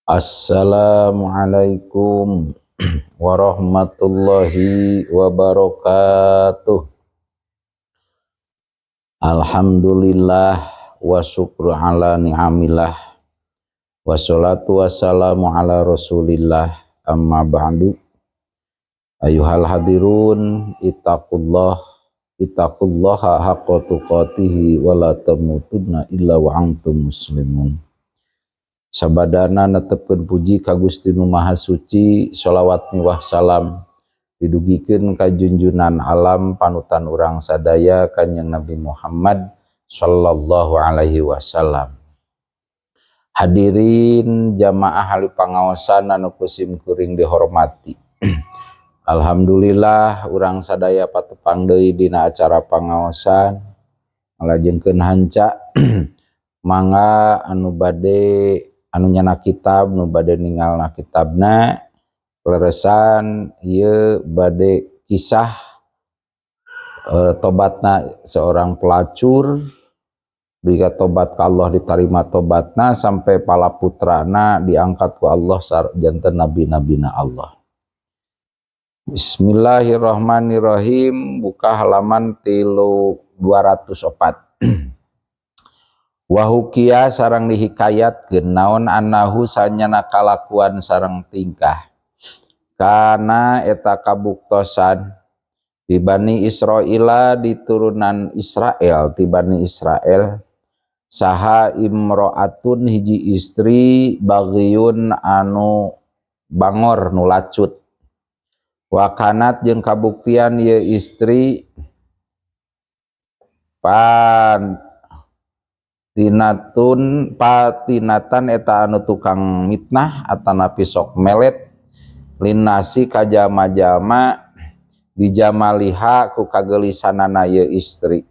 Assalamualaikum warahmatullahi wabarakatuh. Alhamdulillah wa syukru ala ni'amillah. Wassalatu wassalamu ala rasulillah, amma ba'du. Ayuhal hadirun, ittaqullah, ittaqullaha haqqa tuqatihi wa la tamutunna illa wa antum muslimun. Sabadana netepkeun puji ka Gusti Nu Maha Suci, sholawat miwah salam didugikeun ka junjunan alam, panutan urang sadaya, Kanjeng Nabi Muhammad sallallahu alaihi wasallam. Hadirin jamaah ahli pangaosan anu ku sim kuring dihormati. Alhamdulillah, urang sadaya patepang deui dina acara pangaosan. Ngalajengkeun hanca, mangga anu bade, anu nyandak kitab, nu bade ningalna kitabna. Leresan ieu bade kisah tobatna seorang pelacur, jika tobat ka Allah diterima tobatna, sampai pala putrana diangkat ku Allah janten nabi-nabina Allah. Bismillahirrahmanirrahim. Buka halaman 304. Wahukiya sareng dihikayatkeun naon annahu sanyana kalakuan sareng tingkah kana eta kabuktosan di Bani Israila, di turunan Israel, ti Bani Israel, saha imro'atun hiji istri baghiyun anu bangor, nu lacut. Wakanat jeung kabuktian ieu istri pan tinatun patinatan eta anu tukang mitnah atanapi sok melet linnasi ka jalma-jalma bijamaliha ku kageulisanana ieu istri.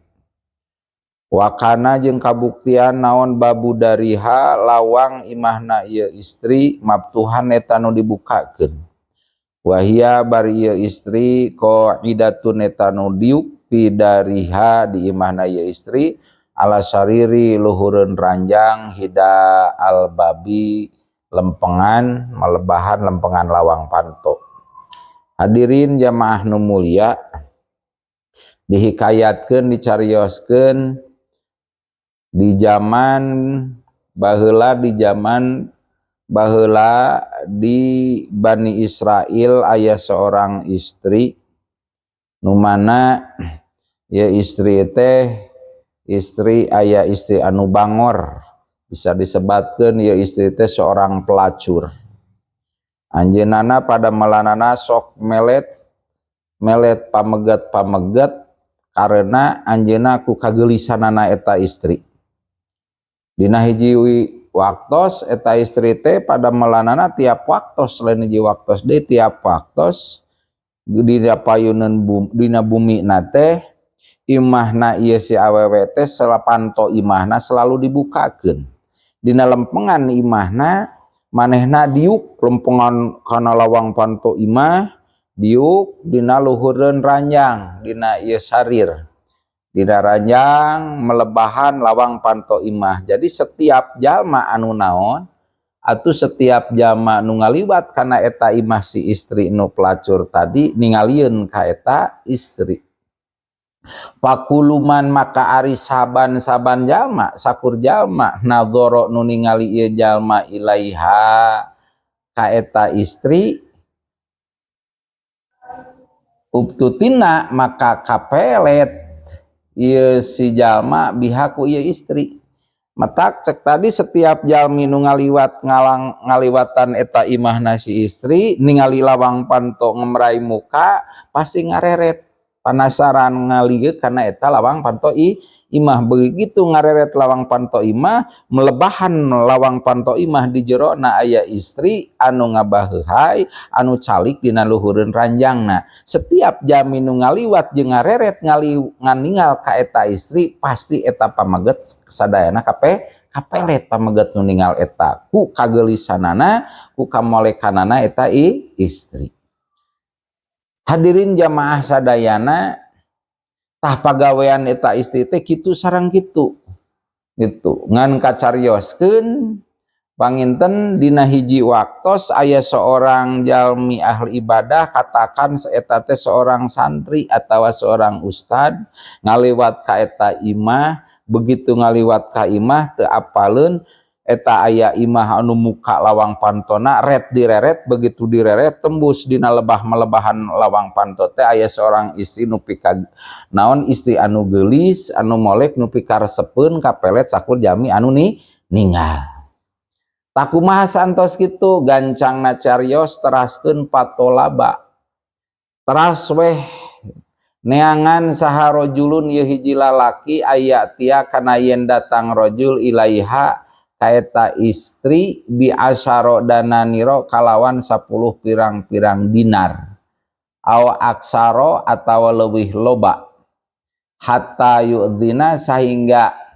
Wakana jeung kabuktian naon babu dariha lawang imahna ieu istri maftuhan eta nu dibukakeun. Wahia bari ieu istri qaidatun eta nu diuk fi dariha di imahna ieu istri ala sariri luhureun ranjang hida albabi lempengan malebahan lempengan lawang panto. Hadirin jamaah nu mulia, dihikayatkeun, dicarioskeun di zaman baheula, di zaman baheula di Bani Israel aya seorang istri nu mana ya istri teh istri aya istri anu bangor, bisa disebatkeun ya istri teh seorang pelacur. Anjeunana pada melanana sok melet melet pamegat pamegat karena anjeunna ku kageulisanana eta istri. Dina hiji waktos eta istri teh pada melanana tiap waktos, lain hiji waktos deui, tiap waktos dina payuneun dina bumi na teh imahna ieu si awewe teh selapanto imahna selalu dibukakeun. Dina lempengan imahna manehna diuk lempengan kana lawang panto imah, diuk dina luhureun ranjang, dina ieu sarir, dina ranjang melebahan lawang panto imah. Jadi setiap jalma anu naon atuh, setiap jalma nu ngaliwat kana eta imah si istri nu pelacur tadi, ningalieun ka eta istri. Fakuluman maka ari saban-saban jalma, sakur jalma nadzoro nu ningali ieu jalma ilaiha ka eta istri uptutina maka kapelet ieu si jalma biha ku ieu istri. Matak cek tadi, setiap jalmi nu ngaliwat ngalang ngaliwatan eta imahna si istri, ningali lawang panto ngemrai muka, pasti ngareret penasaran ngalieuk karena eta lawang panto imah. Begitu ngareret lawang panto imah, melebahan lawang panto imah, di jerona aya istri anu ngabaheuhai, anu calik dina luhureun ranjangna. Setiap jalmi nu ngaliwat jeung ngareret nganingal ka eta istri, pasti eta pamaget sadayana kapelet pameget nu ningal eta ku kageulisanana, ku kamolekanana eta istri. Hadirin jamaah sadayana, tah pagawean eta istri teh kitu sareng kitu gitu. Ngan kacarioskeun Panginten dina hiji waktos aya seorang jalmi ahli ibadah, katakan eta teh seorang santri atau seorang ustad, ngaliwat ka eta imah. Begitu ngaliwat ka imah, teu apaleun eta aya imah anu muka lawang pantona, ret direret. Begitu direret, tembus dina lebah melebahan lawang panto teh aya seorang istri nu pika naon, istri anu geulis, anu molek, nu pikaresepeun, kapelet sakur jalmi anu ni ninggal. Tah, kumaha santos kitu gancangna carios? Teraskeun, fatolaba, teras weh neangan saha, rojulun ieu hiji lalaki, ayya'tiya kana yen datang rojul, ilaiha kaeta istri, bi asyara dananiro kalawan 10 pirang-pirang dinar, aw aksaro atau leuwih loba, hatta yu'dzina sehingga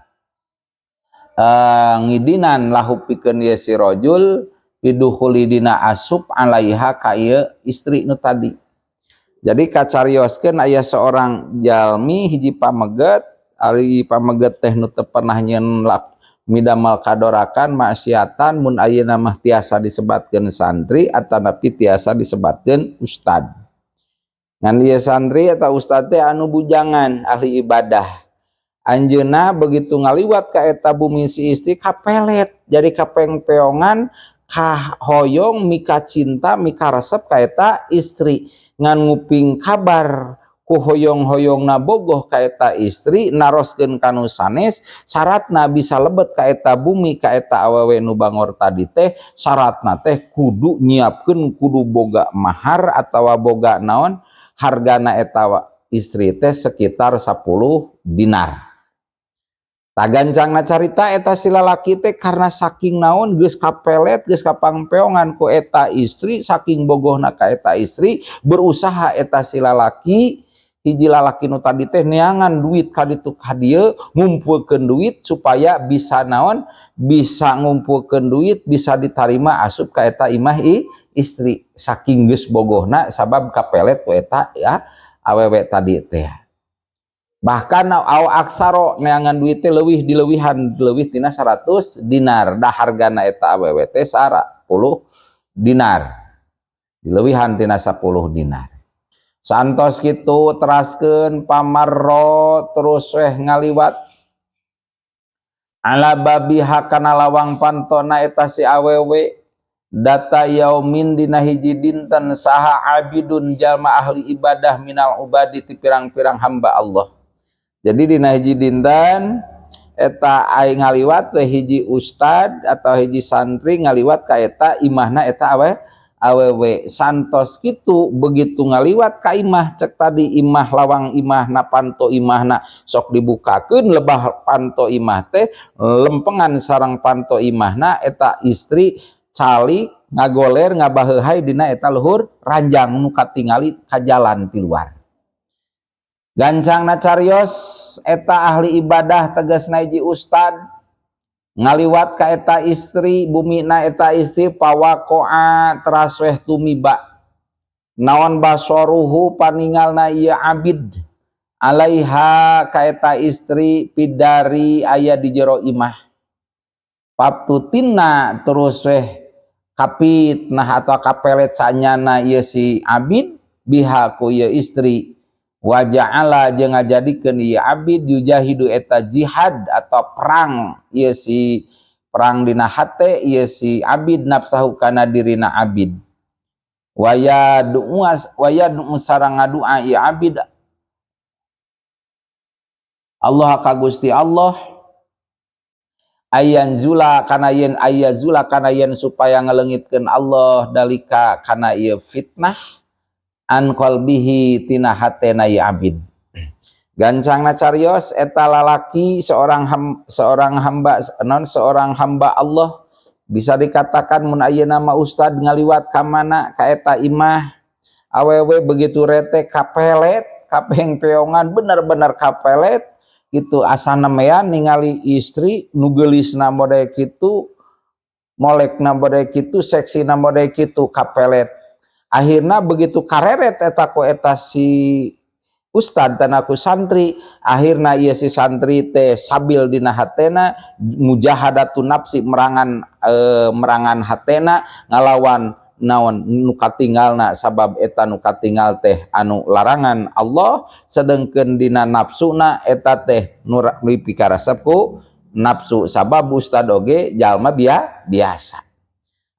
ngidinan, lahu pikeun ieu si rojul, bidukhuli dina asup, alaiha ka ieu istri nu tadi. Jadi kacarioskeun aya seorang jalmi hiji pameget, ari pameget teh nu teu pernah nyieun midamal kadorakan maksiatan, mun ayeuna mah tiasa disebatkeun santri atanapi tiasa disebatkeun ustad. Ngan ieu santri atau ustad teh anu bujangan ahli ibadah. Anjeunna begitu ngaliwat ka eta bumi si istri, kapelet, jadi kapengpeongan, kahoyong, mika cinta, mika resep ka eta istri. Ngan nguping kabar ku hoyong-hoyongna bogoh ka eta istri, naroskeun kanu sanes, syaratna bisa lebet ka eta bumi, ka eta awewe nu bangor tadi teh, syaratna teh kudu nyiapkeun, kudu boga mahar atawa boga naon, hargana eta istri teh sekitar 10 dinar. Tah, gancangna carita, eta si lalaki teh karena saking naon, geus kapelet, geus kapangpeongan ku eta istri, saking bogohna ka eta istri, berusaha eta si lalaki, hiji lalaki nu tadi teh, neangan duit ka ditu ka dieu, ngumpulkeun duit supaya bisa naon, bisa ngumpulkeun duit, bisa ditarima asup ka eta imah istri, saking geus bogohna sabab kapelet ku eta ya awewe tadi teh. Bahkan aw aksaro, neangan duit teh leuwih, dileuwihan, leuwih tina 100 dinar, dah hargana eta awewe teh 10 dinar, dileuwihan tina 10 dinar. Santos kitu teraskeun, famarro terus weh ngaliwat, ala babiha kana lawang pantona eta si awewe, dzata yaumin dina hiji dinten, saha abidun jalma ahli ibadah, minal ubadi ti pirang-pirang hamba Allah. Jadi dina hiji dinten eta ai ngaliwat teh hiji ustad atau hiji santri ngaliwat ka eta imahna eta awewe. Santos kitu, begitu ngaliwat ka imah, cek tadi imah, lawang imahna, panto imahna sok dibukakeun, lebah panto imah teh lempengan sareng panto imahna eta istri calik ngagoler ngabaheuhay dina eta luhur ranjang nu katingali ka jalan ti luar. Gancangna carios, eta ahli ibadah, tegasna hiji ustad, ngaliwat ka eta istri, bumina eta istri, fawaqo'a teras weh tumiba naon, basoruhu paningalna ieu abid, alaiha ka eta istri, fid dari aya di jero imah. Faftutinna terus weh kapitnah atau kapelet sanyana ieu si abid, biha ku ieu istri. Waja'ala jeung ngajadikeun ieu abid, yujahidu eta jihad atau perang ieu si, perang dina hate ieu si abid, nafsahu kana dirina abid, waya du'a, waya du'u sareng ngadua ieu abid, Allah ka Gusti Allah, ayan zula kana yen, ayazula kana yen supaya ngaleungitkeun Allah, dalika kana ieu fitnah, an qalbihi tina hatena ieu abid. Gancangna carios, eta lalaki seorang hamba non seorang hamba Allah, bisa dikatakan mun ayeuna mah ustad, ngaliwat ka mana, ka eta imah awewe. Begitu rete kapelet, kapengpeongan, bener-bener kapelet gitu, asa nemean ningali istri nu geulisna model kitu, molekna model kitu, seksina model kitu, kapelet. Akhirnya begitu kareret eta ku eta si ustad dan aku santri, akhirnya ieu si santri teh sabil dina hatena, mujahadatun nafsi, merangan merangan hatena ngalawan naon nu katinggalna, sabab eta nu katinggal teh anu larangan Allah, sedengkeun dina nafsuna eta teh nu dipikaresep ku nafsu, sabab ustad oge jalma biasa.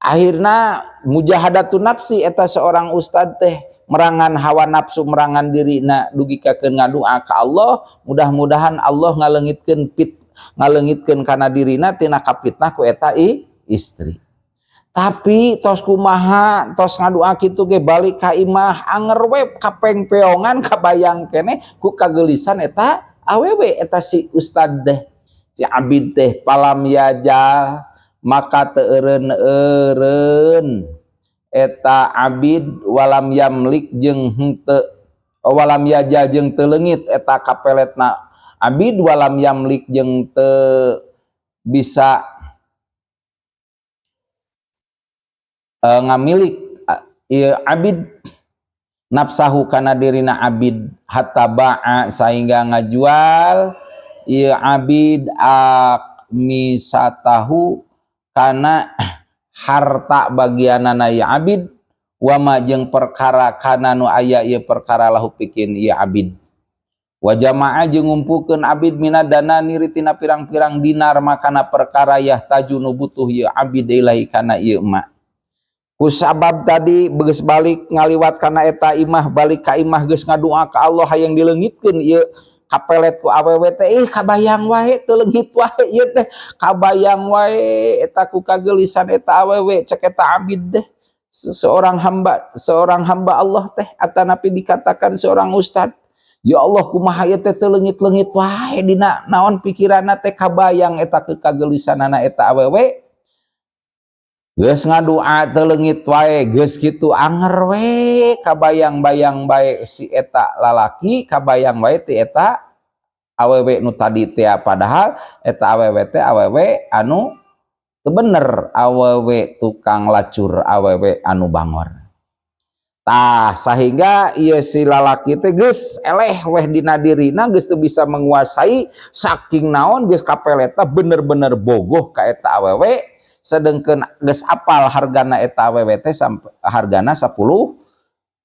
Akhirna mujahadatun nafsi eta seorang ustad teh merangan hawa nafsu, merangan dirina dugi ka keur ngadua ka Allah, mudah-mudahan Allah ngaleungitkeun kana dirina tina kapitnah ku eta istri. Tapi tos kumaha tos ngadua kitu ge balik ka imah anger we kapengpeongan kabayang keneh ku kagelisan eta awewe eta si ustad teh, si abid teh. Falam yazal, maka teu eureun-eureun eta abid, walam yamlik jeung henteu, walam yazal jeung teu leungit eta kapeletna abid, walam yamlik jeung teu bisa ngamilik ieu abid nafsahu kana dirina abid, hatta ba'a sehingga ngajual ieu abid akmisatahu kana harta bagianana ieu abid, wama jeung perkara kana nu aya ieu perkara lahu pikeun ieu abid. Wa jama'a jeung ngumpulkeun abid minad dananir tina pirang-pirang dinar makana perkara yahtaju nu butuh ieu abid ilahi kana ieu emak. Kusabab tadi geus balik ngaliwat kana eta imah, balik ka imah geus ngadua ka Allah hayang dileungitkeun ieu kapelet ku awewe teh, ih kabayang wae teu leungit wae ieu teh, kabayang wae eta ku kagelisan eta awewe. Cek eta abid teh, seorang hamba Allah teh atanapi dikatakan seorang ustad, ya Allah, kumaha ieu teh teu leungit-leungit wae dina naon pikiranna teh kabayang eta ke kagelisanana eta awewe. Geus ngadua teu leungit wae, geus kitu anger we kabayang-bayang bae si eta lalaki, kabayang wae ti eta awewe nu tadi teh, padahal eta awewe teh awewe anu teu bener, awewe tukang lacur, awewe anu bangor. Tah, sehingga ieu si lalaki teh geus eleh weh dina dirina, geus teu bisa menguasai saking naon geus kapeleta bener-bener bogoh ka eta awewe, sedengkeun geus apal hargana eta awewe teh sampai hargana 10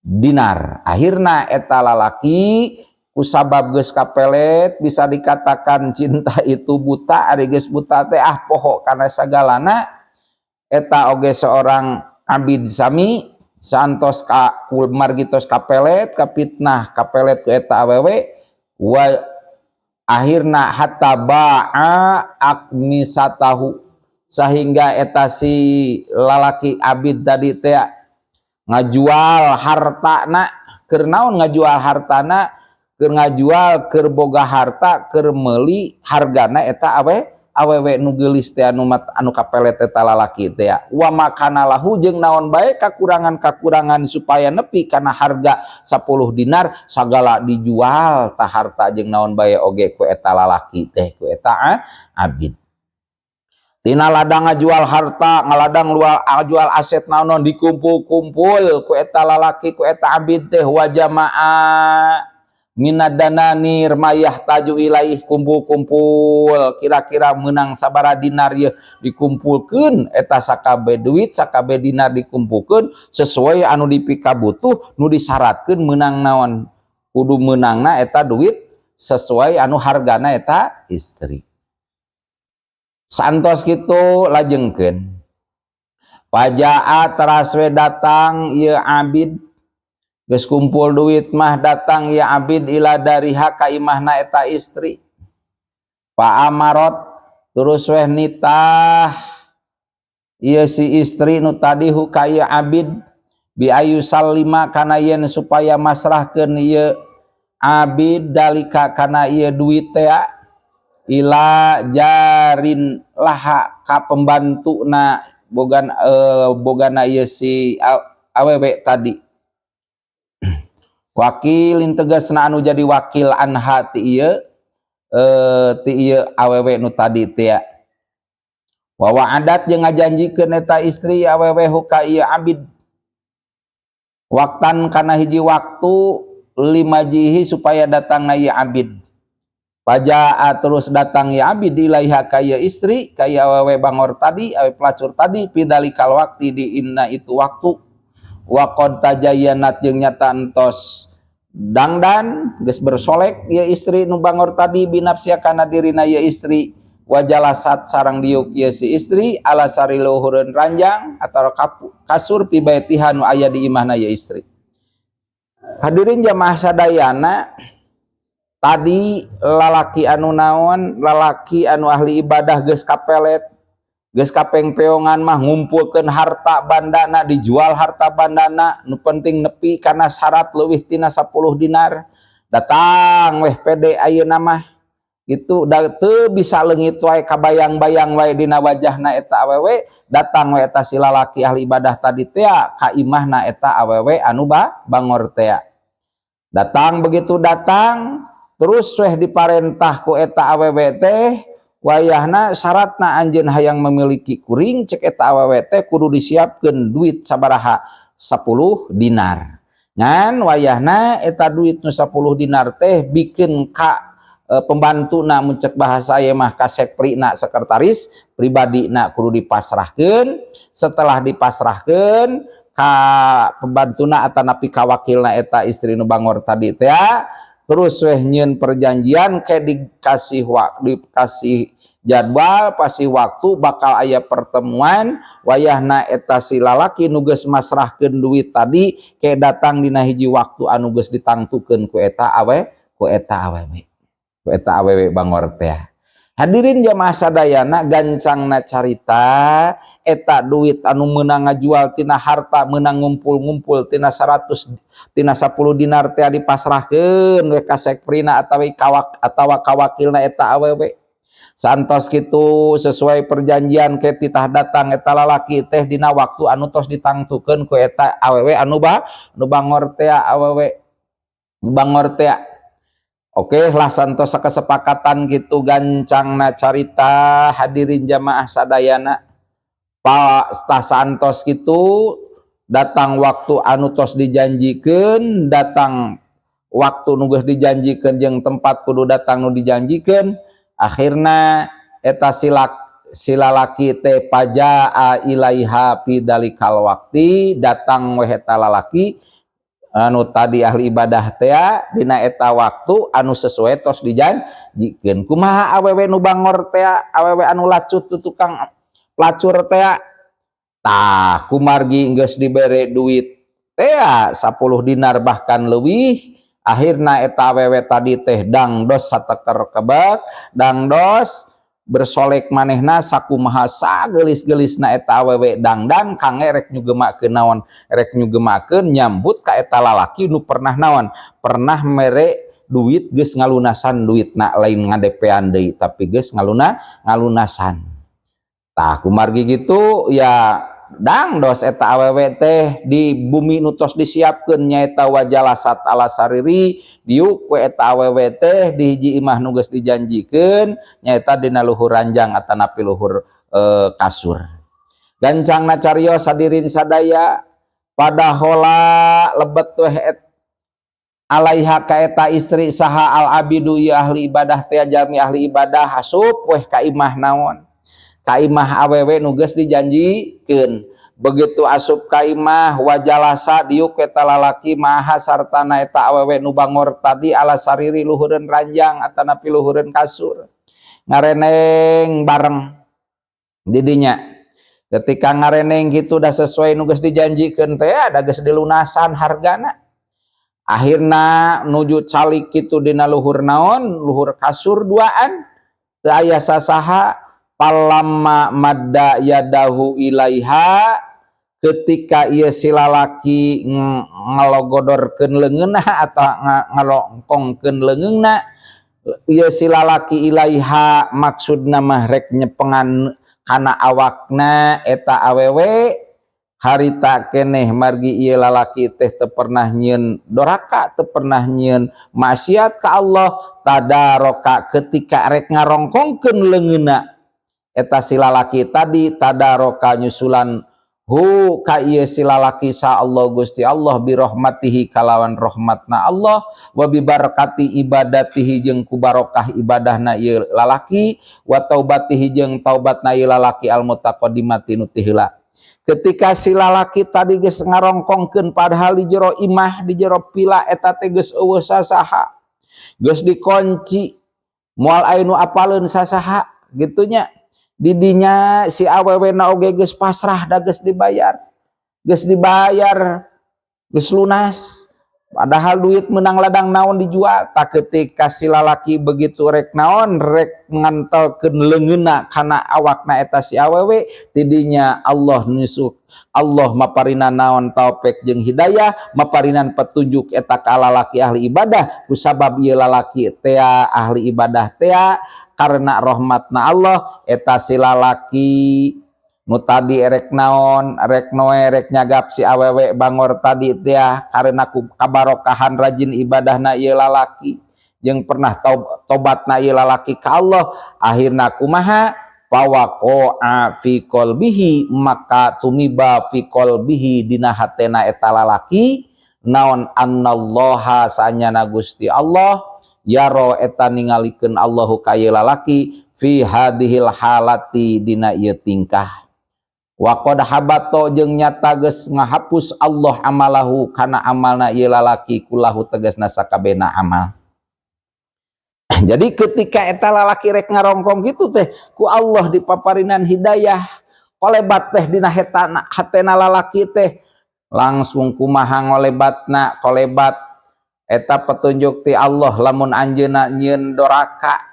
dinar. Akhirna eta lalaki kusabab geus kapelet, bisa dikatakan cinta itu buta, ari geus buta teh ah poho kana sagalana. Eta oge seorang abid sami santos ka margi tos kapelet, kapitnah, kapelet ku eta awewe, wa akhirna hatta ba'a akmisatahu, sehingga eta si lalaki abid tadi teh ngajual hartana. Keur naon ngajual hartana? Keur ngajual, keur boga harta keur meuli hargana eta awewe nu geulis teh, anu mat, anu kapelet eta lalaki teh. Wa makana lahu jeung naon bae kakurangan-kakurangan supaya nepi kana harga 10 dinar, sagala dijual tah harta jeung naon bae oge ku eta lalaki teh, ku eta abid. Tina ladang ngajual harta, ngaladang lual jual aset naon dikumpul-kumpul ku eta lalaki, ku eta abid teh. Wa jama'a minad dananir ma yahtaju ilaih, kumpul-kumpul kira-kira menang sabara dinar ye dikumpulkeun eta sakabe duit, sakabe dinar dikumpulkeun sesuai anu dipikabutuh, nu disyaratkeun menang naon, kudu meunangna eta duit sesuai anu hargana eta istri. Santos kitu lajengkeun fajaa teras we datang ieu abid, geus kumpul duit mah datang ieu abid ila dariha ka imahna eta istri. Fa amarot, terus weh nitah ieu si istri nu tadi hu ka ieu abid bi ayusallima kana yen supaya masrahkeun ieu abid dalika kana ieu duit teh ila jarin laha ka pembantuna bogana ieu si awewe tadi, wakil tegasna anu jadi wakil anha ti ieu ti ieu awewe nu tadi teh. Wa wa'adat jeung ngajanjikeun eta istri awewe hu ka ieu abid waktan kana hiji waktu limajihi supaya datangna ieu abid. Fajaa terus datang ya abid ilaiha ka ieu istri, ka ieu awewe bangor tadi, awewe pelacur tadi, fi dzalikal waqti di inna itu waktu, wa qad tajayyanat jeung nyata entos dangdan geus bersolek ieu istri nu bangor tadi, binafsiha kana dirina ieu istri, wa jalasat sareng diuk ieu si istri ala sariri luhureun ranjang atau kasur fi baitiha nu aya di imahna ieu istri. Hadirin jamaah sadayana, tadi lalaki anu naon, lalaki anu ahli ibadah geus kapelet, geus kapengpeongan mah ngumpulkeun harta bandana, dijual harta bandana, nu penting nepi kana syarat leuwih tina 10 dinar. Datang weh pede ayeuna mah itu da teu bisa leungit wae, kabayang-bayang wae dina wajahna eta awewe. Datang we eta si lalaki ahli ibadah tadi teh ka imahna eta awewe anu bangor teh. Datang, begitu datang terus weh diparentah ku eta awewe teh, wayahna syaratna anjeun hayang memiliki kuring, cek eta awewe teh, kudu disiapkeun duit sabaraha? 10 dinar. Ngan wayahna eta duit nu 10 dinar teh bikin ka pembantu na, mun cek bahasa ieu mah ka sekprina, sekretaris pribadi na, kudu dipasrahkeun. Setelah dipasrahkeun ka pembantuna atanapi ka wakilna eta istri nu bangor tadi teh, terus weh nyieun perjanjian ke dikasih jadwal pasti waktu bakal aya pertemuan. Wayahna eta si lalaki nu geus masrahkeun duit tadi ke datang dina hiji waktu anu geus ditangtukeun ku eta awewe bangor teh. Hadirin jamaah sadayana, gancangna carita, eta duit anu meunang ngajual tina harta, meunang ngumpul-ngumpul tina 100, tina 10 dinar teh dipasrahkeun we ka sekprina atawa kawak atawa kawakilna eta awewe. Santos kitu, sesuai perjanjian ke titah datang eta lalaki teh dina waktu anu tos ditangtukeun ku eta awewe anu bangor teh, awewe nu bangor teh. Oke lah, santos kesepakatan gitu. Gancangna carita, hadirin jamaah sadayana, Pak, tah santos gitu datang waktu anu tos dijanjikeun, datang waktu nu geus dijanjikeun jeung tempat kudu datang nu dijanjikeun. Akhirna eta si lalaki teh fajaa ilaiha fi dzalikal waqti, datang weh eta lalaki anu tadi ahli ibadah teh dina eta waktu anu sesuai tos dijanjikeun. Kumaha awewe nu bangor teh, awewe anu lacut, tu tukang pelacur teh? Tah, kumargi geus dibere duit teh 10 dinar bahkan leuwih, akhirna eta awewe tadi teh dangdos sateker kebek, dangdos bersolek manehna sakumaha sagelis-gelisna eta awewe dangdan kangge rek nyugemakeun naon, rek nyugemakeun nyambut ka eta lalaki nu pernah naon, pernah mere duit, geus ngalunasan duitna, lain ngadepean deui tapi geus ngalunasan. Tah, kumargi gitu ya dangdos eta awewe teh di bumi nu tos disiapkeun, nyaeta wajalasat ala sariri, diuk we eta awewe teh di hiji imah nu geus dijanjikeun, nyaeta dina luhur ranjang atanapi luhur kasur. Gancangna carios, hadirin sadaya, padakhala lebet weh alaiha ka eta istri saha al abidu ieu ahli ibadah teh, jalmi ahli ibadah asup weh ka imah naon, ka imah awewe nu geus dijanjikeun. Begitu asup ka imah, wajalasa diuk eta lalaki maha sartana eta awewe nu bangor tadi ala sariri luhureun ranjang atanapi luhureun kasur, ngareneng bareng didinya. Ketika ngareneng gitu udah sesuai nu geus dijanjikeun teh, ada geus dilunasan hargana. Akhirna nuju calik kitu dina luhur naon, luhur kasur duaan, teu aya sasaha. Falamma madda yadahu ilaiha, ketika ieu si lalaki ngalogodorkeun leungeunna atau ngalongkongkeun leungeunna ieu si lalaki ilaiha, maksudna mah rek nyepengan kana awakna eta awewe. Harita keneh margi ieu lalaki teh teu pernah nyieun doraka, teu pernah nyieun maksiat ka Allah. Tadaroka, ketika rek ngarongkongkeun leungeunna eta si lalaki tadi, tadaroka nyusulan Hu ka ieu si lalaki sa Allah Gusti Allah birahmatihi kalawan rahmatna Allah, wa bibarakati ibadatihi jeung ku barokah ibadahna ieu lalaki, wa taubatihi jeung taubatna ieu lalaki al mutaqaddimati nu ti heula. Ketika si lalaki tadi geus ngarongkongkeun, padahal di jero imah, di jero pila eta teh geus euweuh sasaha, geus dikunci, moal aya nu apaleun sasaha gitu nya. Didinya si awewe na oge geus pasrah, da geus dibayar, geus dibayar, geus lunas, padahal duit menang ladang naon dijual. Tak ketika si lalaki begitu rek naon, rek ngantelkeun leungeunna kana awakna eta si awewe, tidinya Allah nusuk, Allah maparinan naon, taufik jeung hidayah, maparinan petunjuk eta ka lalaki ahli ibadah. Kusabab ieu lalaki tea ahli ibadah tea, karena rahmatna Allah, eta si lalaki nu tadi erek naon, rek noe, rek nyagap si awewe bangor tadi teh, karena ku kabarokahan rajin ibadahna ieu lalaki jeung pernah tobatna ieu lalaki ka Allah, akhirna kumaha? Fawaqa'a fi qalbihi, maka tumiba fi qalbihi dina hatena eta lalaki naon, annallaha saanyana Gusti Allah yaro eta ningalikeun Allahu ka ieu lalaki fi hadhil halati dina ieu tingkah, wa qad habato jeung nyata geus ngahapus Allah amalahu kana amalna ieu lalaki, kullahu tegasna sakabehna amal. Jadi ketika eta lalaki rek ngarongkong gitu teh, ku Allah dipaparinan hidayah, kolebat teh dina hetana hatena lalaki teh. Langsung kumaha ngolebatna? Kolebat eta petunjuk ti Allah, lamun anjeunna nyieun doraka,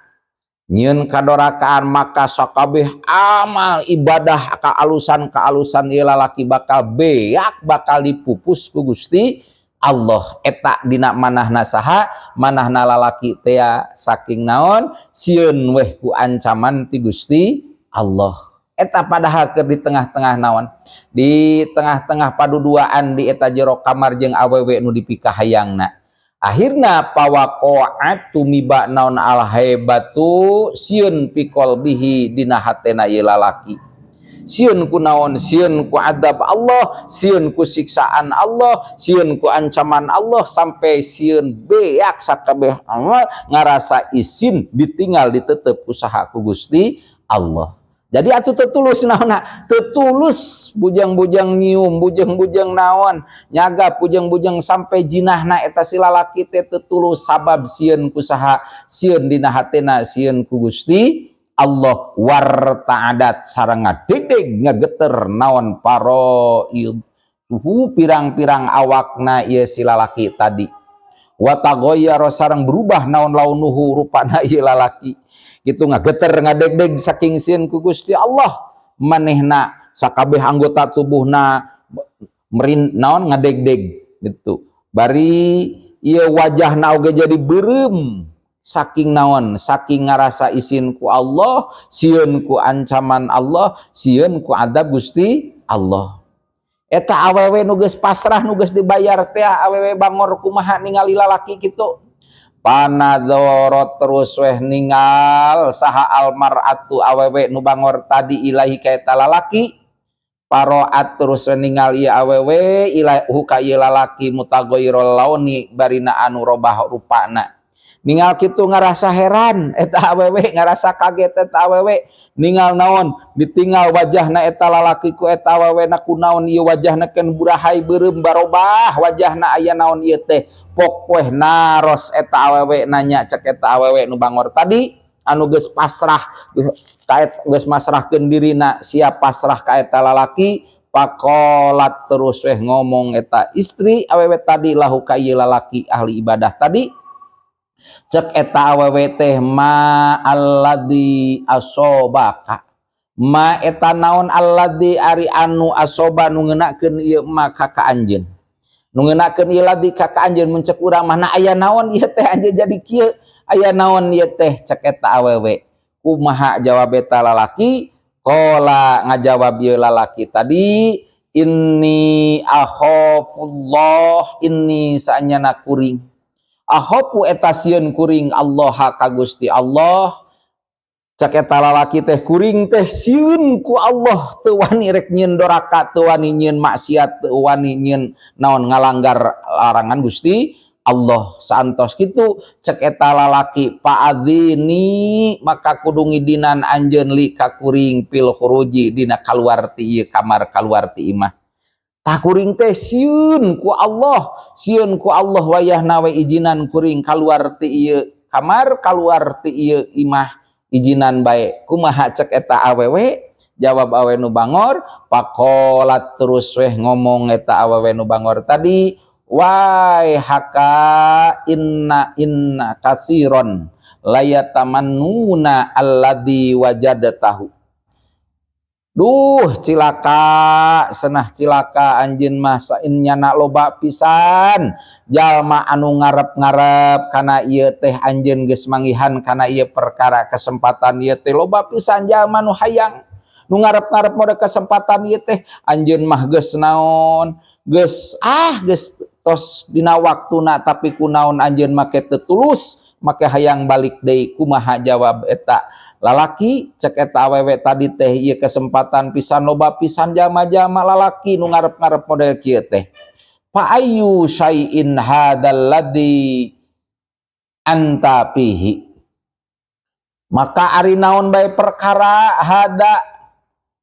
nyieun kadorakaan, maka sakabeh amal ibadah kaalusan kaalusan ieu lalaki bakal beak, bakal dipupus ku Gusti Allah. Eta dina manahna saha? Manahna lalaki tea, saking naon, sieun weh ku ancaman ti Gusti Allah. Eta padahal keur di tengah-tengah naon, di tengah-tengah paduduaan di eta jero kamar jeung awewe nu dipikahayangna. Akhirna fawaqa'at tumiba naon al haibatu sieun fi qalbihi dina hatena ieu lalaki. Sieun ku naon? Sieun ku adab Allah, sieun ku siksaan Allah, sieun ku ancaman Allah, sampai sieun beak sakabeh amal, ngarasa isin ditinggal ditetep usaha ku Gusti Allah. Jadi atuh tetulus naonna, tetulus bujang-bujang nyium, bujang-bujang naon nyagap, bujang-bujang sampai jinahna eta si lalaki teh tetulus, sabab sieun ku saha? Sieun dina hatena, sieun ku Gusti Allah. Warta'adat sareng ngadegdeg, ngageter naon faraid suhu pirang-pirang awakna ieu si lalaki tadi, wa taghayyara sareng berubah naon launuhu rupana ieu lalaki gitu, ngageter, ngadegdeg saking sieun ku Gusti Allah. Manehna sakabeh anggota tubuhna merin naon, ngadegdeg gitu, bari ieu wajahna oge jadi beureum, saking naon, saking ngarasa isin ku Allah, sieun ku ancaman Allah, sieun ku adab Gusti Allah. Eta awewe nu geus pasrah, nu geus dibayar teh, awewe bangor kumaha ningali lalaki kitu? Panadorot terus weh ningal saha almar'atu awewe nu bangor tadi ilaihi ka eta lalaki. Paroat terus weh ningal ieu awewe ilaihi ka ieu lalaki mutaghayyirul launi barina anu robah rupana. Ningal kitu ngarasa heran eta awewe, ngarasa kaget eta awewe ningal naon, ditinggal wajahna eta lalaki ku eta awewe na, kunaon ieu wajahna keun burahay, beureum, barobah wajahna, aya naon ieu teh? Pok weh naros eta awewe, nanya. Cek eta awewe nu bangor tadi, anu geus pasrah ka, geus masrahkeun dirina, siap pasrah ka eta lalaki, pakolat terus weh ngomong eta istri awewe tadi lahu ka ieu lalaki ahli ibadah tadi. Cek eta awewe teh, ma alladzi asobaka, ma eta naon, alladzi ari anu asoba nu ngeunakeun ieu ma ka ka anjeun, nu ngeunakeun ieu ladzi ka ka anjeun. Mun cek urang mah, aya naon ieu teh anjeun jadi kieu, aya naon ieu teh? Cek eta awewe. Kumaha jawab eta lalaki? Qala ngajawab ieu lalaki tadi, inni akhafullah, inni saanyana kuring, akhafu eta sieun kuring, Allah ka Gusti Allah. Cak eta lalaki teh, kuring teh sieun ku Allah, teu wani rek nyieun doraka, teu wani nyieun maksiat, teu wani nyieun naon, ngalanggar larangan Gusti Allah. Saantos kitu, cek eta lalaki, fa'adzini, maka kudu ngidinan anjeun, li ka kuring, fil khuruji, dina kaluar ti ieu kamar, kaluar ti imah. Tah, kuring teh sieun ku Allah, sieun ku Allah, wayahna we izinan kuring kaluar ti ieu kamar, kaluar ti ieu imah, izinan bae. Kumaha cek eta awewe? Jawab awewe nu bangor, faqolat, terus weh ngomong eta awewe nu bangor tadi, waihaka, inna inna katsiron layatamannuna alladzi wajadtahu. Duh, cilaka senah, cilaka anjeun mah, nyana loba pisan jalma anu ngarep-ngarep kana ieu teh. Anjeun geus manggihan kana ieu perkara, kesempatan ieu teh. Loba pisan jalma nu hayang, nu ngarep-ngarep mode kesempatan ieu teh. Anjeun mah geus naon, geus ah, geus tos dina waktuna, tapi kunaon anjeun make teu tulus, make hayang balik deui? Kumaha jawab eta lalaki? Cek eta awewe tadi teh, ieu kesempatan pisan, loba pisan jalma-jalma lalaki nu ngarep-ngarep model kieu teh. Fa ayyu syai'in hadzal ladzi anta fihi, maka ari naon bae perkara, hada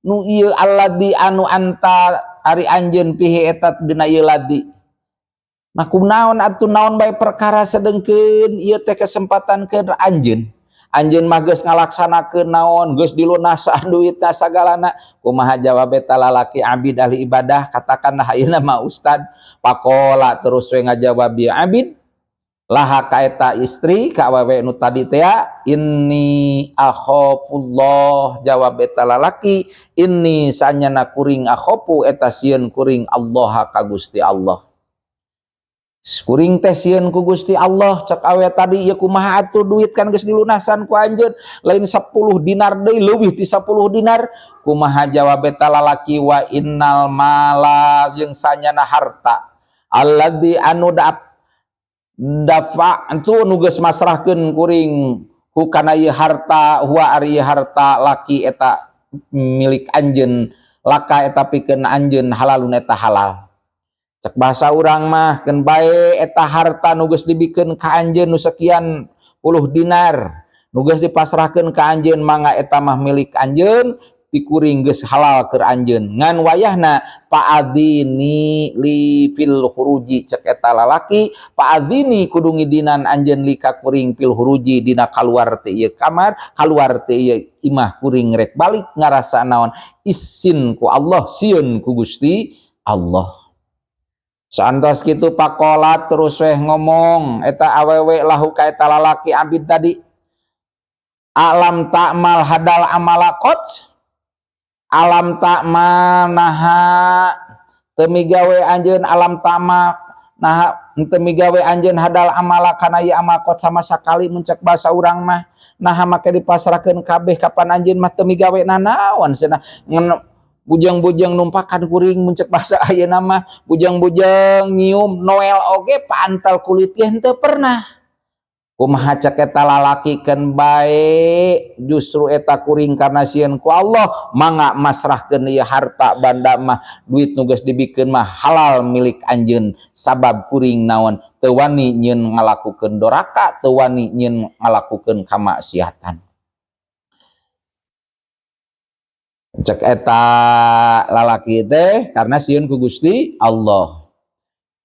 nu ieu, alladzi anu, anta ari anjeun, fihi eta dina ieu ladzi. Nah, kunaon atuh, naon bae perkara sedengkeun ieu teh kesempatan ke anjeun? Anjeun mah geus ngalaksanakeun naon, geus dilunasan duitna sagalana. Kumaha jawab eta lalaki abid, ahli ibadah, katakanlah ayeuna mah ustad? Faqola, terus we ngajawab ieu abid, laha ka eta istri, ka awewe nu tadi teh, inni akhafullah. Jawab eta lalaki, inni sanyana kuring, akhafu eta sieun kuring, Allah ka Gusti Allah. Kuring teh sieun ku Gusti Allah. Cek awewe tadi, ya kumaha atuh, duit kan geus dilunasan ku anjeun, lain 10 dinar deui, leuwih ti 10 dinar. Kumaha jawab eta lalaki? Wa innal mala, jeung sanyana harta, alladzi anu dafa tu, nu geus masrahkeun kuring, hu kana ieu harta, huwa ari harta laki eta milik anjeun, laka eta pikeun anjeun, halalun eta halal. Cek bahasa urang mah, keun bae eta harta nu geus dibikeun ka anjeun nu sekian puluh dinar, nu geus dipasrahkeun ka anjeun, mangga eta mah milik anjeun, ti kuring geus halal keur anjeun. Ngan wayahna fa'adzini li fil khuruji. Cek eta lalaki, fa'adzini kudu ngidinan anjeun, li ka kuring, fil khuruji dina kaluar ti ieu kamar, kaluar ti ieu imah. Kuring rek balik ngarasa naon, isin ku Allah, sieun ku Gusti Allah. Saantos kitu, faqolat, terus weh ngomong eta awewe, lahu ka eta lalaki abid tadi, alam ta'mal hadzal amala qat, alam ta'mal, naha teu migawe anjeun, alam ta'mal, naha teu migawe anjeun, hadzal amala kana ieu amal, qat sama sakali. Mun cek bahasa urang mah, naha make dipasrahkeun kabeh, kapan anjeun mah teu migawe nanaon cenah. Bujang-bujang numpakan kuring, mun cek bahasa ayeuna mah bujang-bujang nyium noel oge pantal kulit ge henteu pernah. Kumaha cek eta lalaki? Keun bae, justru eta kuring karena sieun ku Allah, mangga masrahkeun ieu harta banda mah, duit nu geus dibikeun mah halal milik anjeun, sabab kuring naon, teu wani nyieun ngalakukeun doraka, teu wani nyieun ngalakukeun kamaksiatan. Cek eta lalaki teh, karena sieun ku Gusti Allah.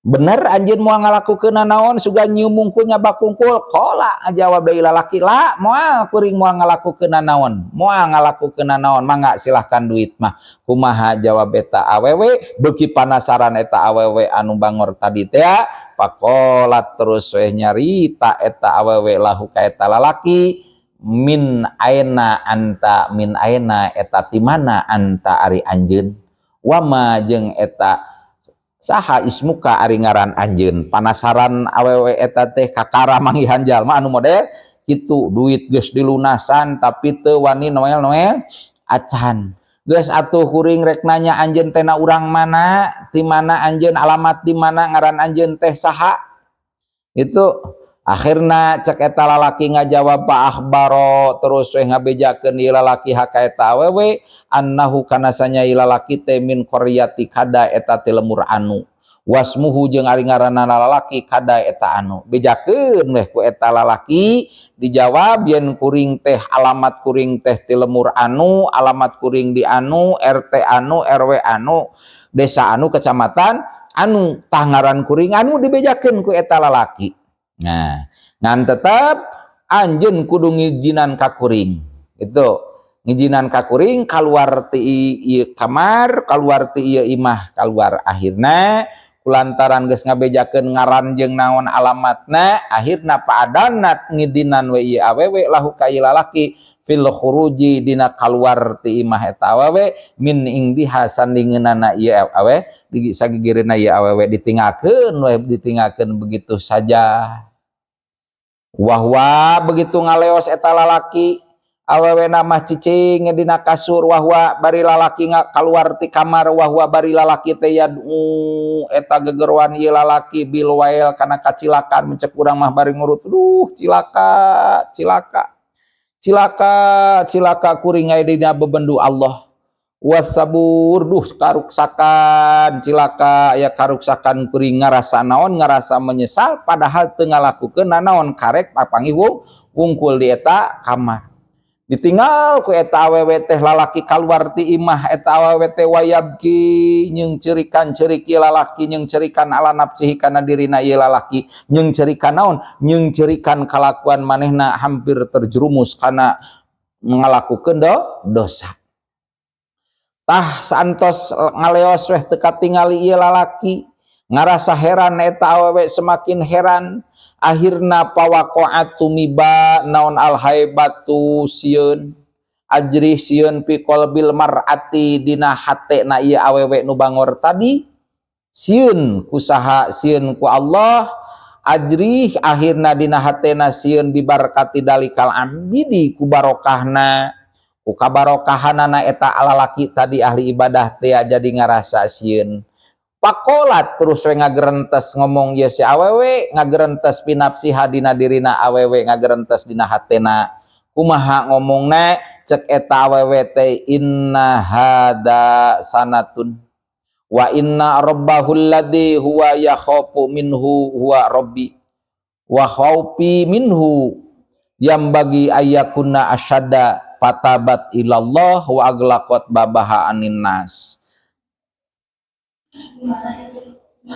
Bener anjeun moal ngalakukeun naon, sugan nyium mungkul, nyabak kungkul? Qola, jawab deui lalaki, la, moal, kuring moal ngalakukeun naon, moal ngalakukeun naon, mangga silahkan duit mah. Kumaha jawab eta awewe? Beuki panasaran eta awewe anu bangor tadi teh. Faqolat, terus weh nyarita eta awewe, lahu ka eta lalaki, min aina anta, min aina eta ti mana, anta ari anjeun, wama jeung eta saha, ismuka ari ngaran anjeun. Panasaran awewe eta teh, kakara manggihan jalma anu model kitu, duit geus dilunasan tapi teu wani noel-noel acan. Geus atuh, kuring rek nanya, anjeun teh na urang mana, ti mana anjeun, alamat di mana, ngaran anjeun teh saha? Itu Akhirna cek eta lalaki ngajawab fa akhbaro terus we ngabejakeun ieu lalaki haka eta awewe annahu kana sanya ieu lalaki teh min qaryati kada eta ti lemur anu wasmuhu jeung ari ngaranna lalaki kada eta anu. Bejakeun weh ku eta lalaki dijawab yen kuring teh alamat kuring teh ti lemur anu, alamat kuring di anu, RT anu, RW anu, desa anu, kecamatan anu, tah ngaran kuring anu, dibejakeun ku eta lalaki. Nah, ngan tetep anjeun kudu ngijinan ka kuring. Itu ngijinan ka kuring kaluar ti ieu kamar, kaluar ti ieu imah, kaluar. Akhirna kulantaran geus ngabejakeun ngaran jeung naon alamatna, akhirna paadanat ngidinan we ieu awewe lahu ka ieu lalaki fil khuruji dina kaluar ti imah eta awewe min ingdiha sandingeunana ieu awe di sagigireunna ieu awewe ditinggalkeun we, ditinggalkeun begitu saja. Wahwa begitu ngaleos eta lalaki awewe mah cicing dina kasur wahwa bari lalaki kaluar ti kamar wahwa bari lalaki teh yad'u eta gegeruan ieu lalaki bil wail kana kacilakan mencek urang mah bari ngurut duh cilaka cilaka cilaka cilaka kuring aya dina bebendu Allah wasabur duh karuksakan cilaka ya karuksakan kuring ngarasa naon ngarasa menyesal padahal teu ngalakukeun nanaon karek papanggih wungkul di eta kamar. Ditinggal ku eta awewe teh lalaki kaluar ti imah eta awewe teh wayabki jeung ceurikan ceurik ieu lalaki jeung ceurikan ala nafsihi kana dirina ieu lalaki jeung ceurikan naon jeung ceurikan kalakuan manehna hampir terjerumus kana ngalakukeun dosa. Tah saantos ngaleos weh teu katingali ieu lalaki ngarasa heran eta awewe semakin heran. Akhirna pawaqa'atu miba naon alhaibatu sieun ajrih sieun fi qalbil mar'ati dina hatena ieu awewe nu bangor tadi sieun kusaha sieun ku Allah ajrih akhirna dina hatena sieun bibarkati dalikal abidi ku barokahna ku kabarokahanana eta alalaki tadi ahli ibadah teh jadi ngarasa sieun. Pakolat terus we ngagerentes ngomong ye si awewe ngagerentes pinapsiha dina dirina awewe ngagerentes dina hatena kumaha ngomongna cek eta awewe teh inna hada sanatun wa inna rabbahul ladzi huwa yakhafu minhu huwa rabbi wa khaufi minhu yang bagi ayakuna asyadda fatabat ilallah wa aglaqat babaha anin nas.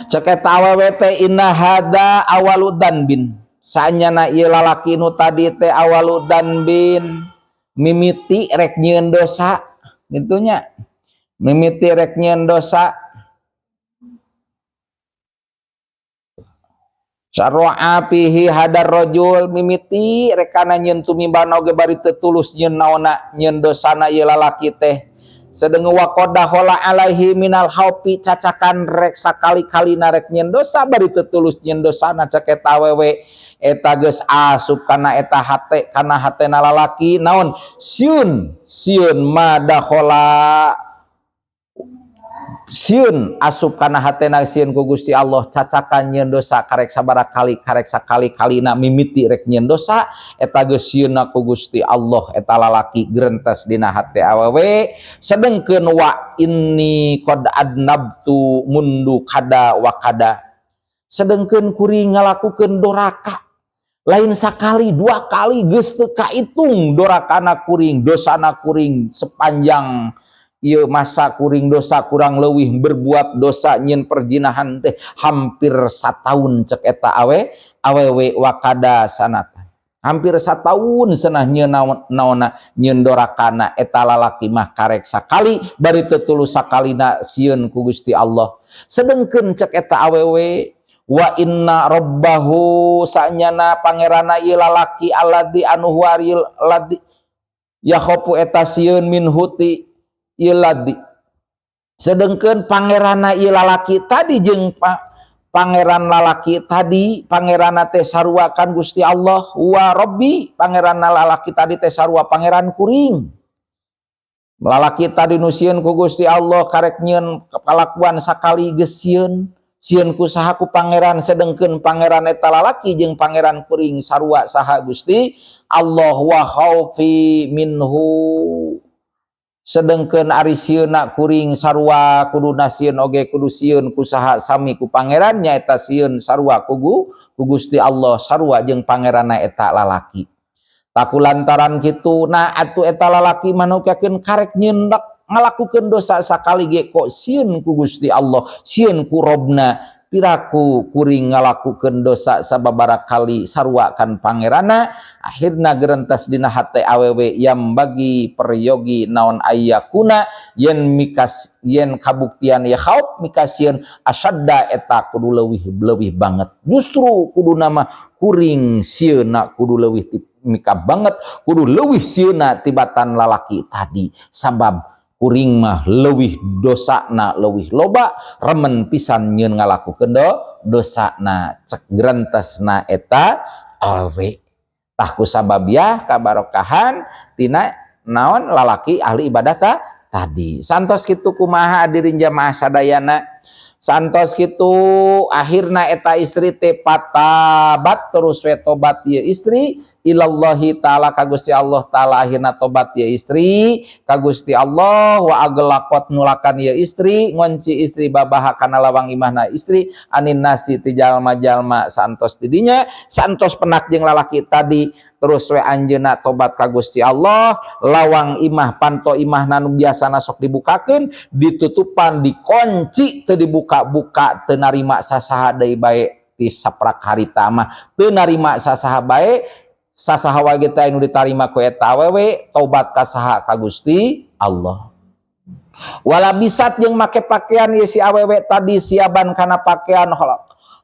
Cek eta awewe teh inna hada awalu danbin sanyana ieu lalaki nu tadi teh awalu danbin mimiti rek nyieun dosa gitunya mimiti rek nyieun dosa sarwa fihi hadar rajul mimiti rek kana nyieun tumimbana oge bari teu tulus nyieun naonna nyieun dosana ieu lalaki teh sedeng waqada hola alaihi minal khaufi cacakan rek sakali-kali narek nyieun dosa bari teu tulus nyieun dosana cek eta awewe eta geus asup kana eta hate kana hatena lalaki naon sieun sieun madakhola sieun asup kana hatena sieun ku Gusti Allah cacakan nyieun dosa karek sabaraha kali karek sakali-kalina mimiti rek nyieun dosa eta geus sieunna ku Gusti Allah eta lalaki gerentes dina hate awewe sedengkeun wa inni qad adnabtu mundu kada wa kada sedengkeun kuring ngalakukeun doraka lain sakali dua kali geus teu kaitung dorakana kuring dosana kuring sepanjang ieu masa kuring dosa kurang leuwih berbuat dosa nyieun perjinahan teh hampir sataun cek eta awewe wakada sanata hampir sataun cenah nyieun naonna nyieun dorakana eta lalaki mah karek sakali bari teu tulus sakalina sieun ku Gusti Allah sedengkeun cek eta awewe wa inna rabbahu sanyana pangerana ieu lalaki alladzi anu huwaril ladzi yakhafu eta sieun min huti ieu ladzi sedengkeun pangeranna ieu lalaki tadi jeung pangeran lalaki tadi pangeranna teh sarua kan Gusti Allah wa rabbi pangeranna lalaki tadi teh sarua pangeran kuring lalaki tadi nu sieun ku Gusti Allah karek nyieun kalakuan sakali geus sieun Sieun ku saha? Ku Pangeran. Sedengkeun Pangeran eta lalaki jeung Pangeran kuring sarua saha? Gusti Allah. Wa khaufi minhu, sedengkeun ari sieunna kuring sarua kuduna sieun oge kudu sieun ku saha? Sami ku Pangeran, nyaeta sieun sarua ku Gusti Allah, sarua jeung Pangeranna eta lalaki. Tah, ku lantaran kitu, nah atuh eta lalaki mah nu karek nyendak ngalakukeun dosa sakali ge kok sieun ku Gusti Allah, sieun ku Robna. Piraku kuring ngalakukeun dosa sababara kali sarua kan Pangeranna. Akhirna gerentes dina hate awewe, yanbaghi peryogi naon, ayyakuna yen mikas yen kabuktian ya khauf mikasieun asyadda eta kudu leuwih leuwih banget. Justru kudu nama kuring sieuna kudu leuwih mika banget, kudu leuwih sieuna tibatan lalaki tadi, sabab kuring mah leuwih dosana leuwih loba, remen pisan nyeun ngalakukeun dosana, cek gerentesna eta awewe. Tah, ku sababiah kabarokahan tina naon lalaki ahli ibadah ta tadi. Santos kitu kumaha, hadirin jamaah sadayana? Santos kitu akhirna eta istri teh fatabat, terus we tobat ieu istri, ilallahi ta'ala ka Gusti Allah ta'ala. Akhirna tobat ieu istri ka Gusti Allah. Wa aghlaqat, nulakan ieu istri, ngonci istri, babaha kana lawang imahna istri, anin nasi ti jalma-jalma. Santos tidinya, santos penak jeung lalaki tadi, terus we anjeunna tobat ka Gusti Allah. Lawang imah, panto imahna nu biasana sok dibukakeun, ditutupan, dikunci, teu dibuka-buka, teu narima sasaha deui bae. Ti saprak harita mah teu narima sasaha bae, sasaha wae teh nu ditarima ku eta awewe. Tobat ka saha? Ka Gusti Allah. Walabisat, jeung make pakaian ieu si awewe tadi, tsiyaban kana pakaian,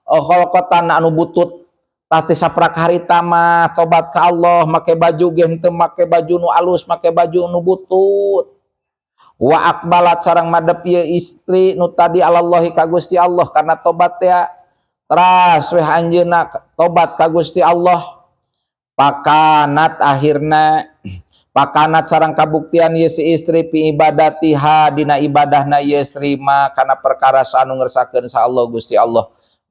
khalqatan anu butut. Tah, teh saprak harita mah tobat ka Allah, make baju ge henteu make baju nu alus, make baju nu butut. Wa aqbalat, sareng madep ieu istri nu tadi, alallahi ka Gusti Allah, karena tobat ya. Teras weh anjeunna tobat ka Gusti Allah. Fakanat, akhirna fakanat sareng kabuktian ieu si istri, fi ibadatiha dina ibadahna ieu istri mah kana perkara anu ngersakeun sa Allah, Gusti Allah.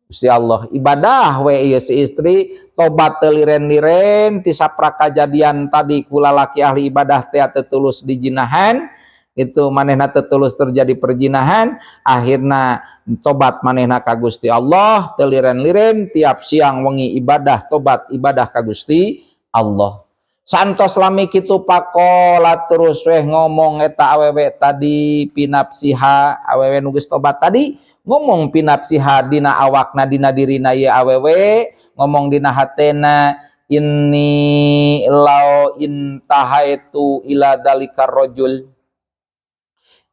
Gusti Allah ibadah we ieu si istri, tobat teu liren-liren ti saprak kajadian tadi ku lalaki ahli ibadah teh teu tulus dijinahan itu, manehna teu tulus terjadi perjinahan. Akhirna tobat manehna ka Gusti Allah teu liren-liren, tiap siang wengi ibadah, tobat, ibadah ka Gusti Allah. Santos lami kitu, faqolat, terus weh ngomong eta awewe tadi, finafsiha, awewe nu geus tobat tadi ngomong, finafsiha dina awakna, dina dirina ieu awewe ngomong dina hatena, inni lau intahaitu ila dalikar rajul,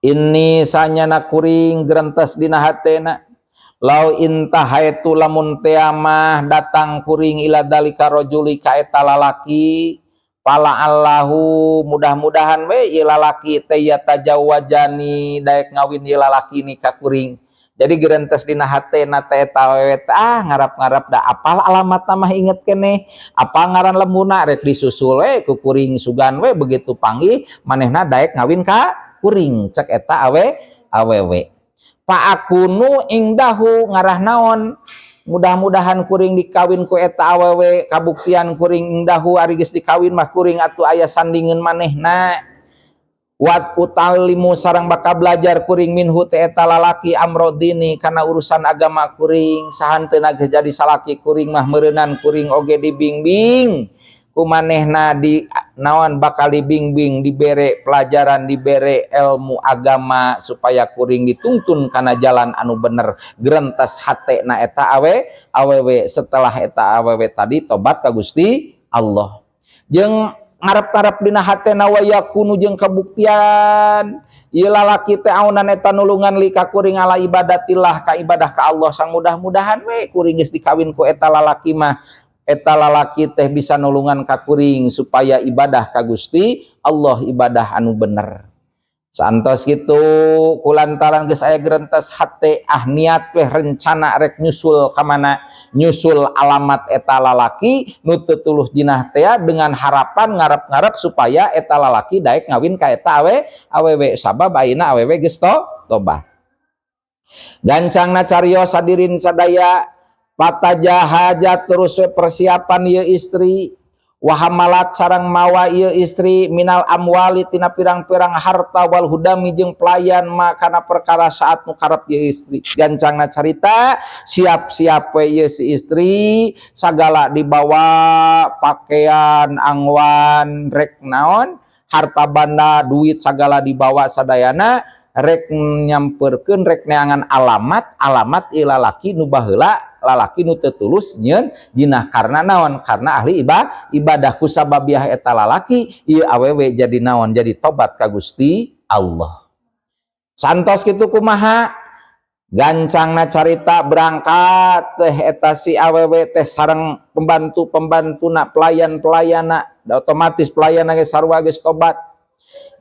inni sanyana kuring gerentes dina hatena, lau intahaitu lamun mah datang kuring, ila dalika rajuli ka eta lalaki, fala'allahu mudah-mudahan we ieu lalaki teh yatajawwajani daek ngawin ieu lalaki ni ka kuring. Jadi gerentes dina hatena teh eta awewe, ah, ngarap-ngarap da apal alamat mah, inget keneh apal ngaran lemuna, rek disusul we ku kuring, sugan we begitu panggih manehna daek ngawin ka kuring, cek eta awewe. Fa akunu indahu, ngarah naon, mudah-mudahan kuring dikawin ku eta awewe, kabuktian kuring indahu, ari geus dikawin mah kuring atuh aya sandingeun manehna. Wa uta'allimu, sareng bakal belajar kuring, minhu ti eta lalaki, amrodini kana urusan agama kuring. Sahanteuna geus jadi salaki kuring mah meureunan kuring oge dibimbing ku manehna, di naon, bakal dibimbing, dibere pelajaran, dibere ilmu agama supaya kuring dituntun kana jalan anu bener, gerentes hatena eta awewe setelah eta awewe tadi tobat ka Gusti Allah. Jeung ngarep-ngarep dina hatena, wa yakunu jeung kabuktian ieu lalaki teh aunan eta nulungan li ka kuring, ala ibadatillah ka ibadah ka Allah. Sang mudah-mudahan we kuring geus dikawin ku eta lalaki mah, eta lalaki teh bisa nulungan ka kuring supaya ibadah ka Gusti Allah, ibadah anu bener. Santos gitu, kulantaran geus aya gerentes hate, ah, niat weh, rencana rek nyusul ka mana, nyusul alamat eta lalaki nu teu tuluh jinah teh, dengan harapan ngarep-ngarep supaya eta lalaki daek ngawin ka eta awewe, sabab ayeuna awewe geus tobat. Gancangna carios, hadirin sadaya, fatajahaza terus we persiapan ieu istri, wahamalat sareng mawa ieu istri, minal amwali tina pirang-pirang harta, wal khudami jeung pelayan, ma kana perkara sya'at nu karep ieu istri. Gancangna carita, siap-siap we ieu si istri, sagala dibawa, pakaian, angwan, rek naon, harta banda, duit, sagala dibawa sadayana, rek nyamperkeun, rek neangan alamat alamat ieu lalaki nu baheula, lalaki nu teu tulus nyieun jinah. Karena naon? Karena ahli ibadah. Ku sababiah eta lalaki, ieu awewe jadi naon? Jadi tobat ka Gusti Allah. Santos kitu kumaha? Gancangna carita, berangkat teh eta si awewe teh sareng pembantu-pembantuna, pelayan-pelayana. Otomatis pelayan ge sarua geus tobat.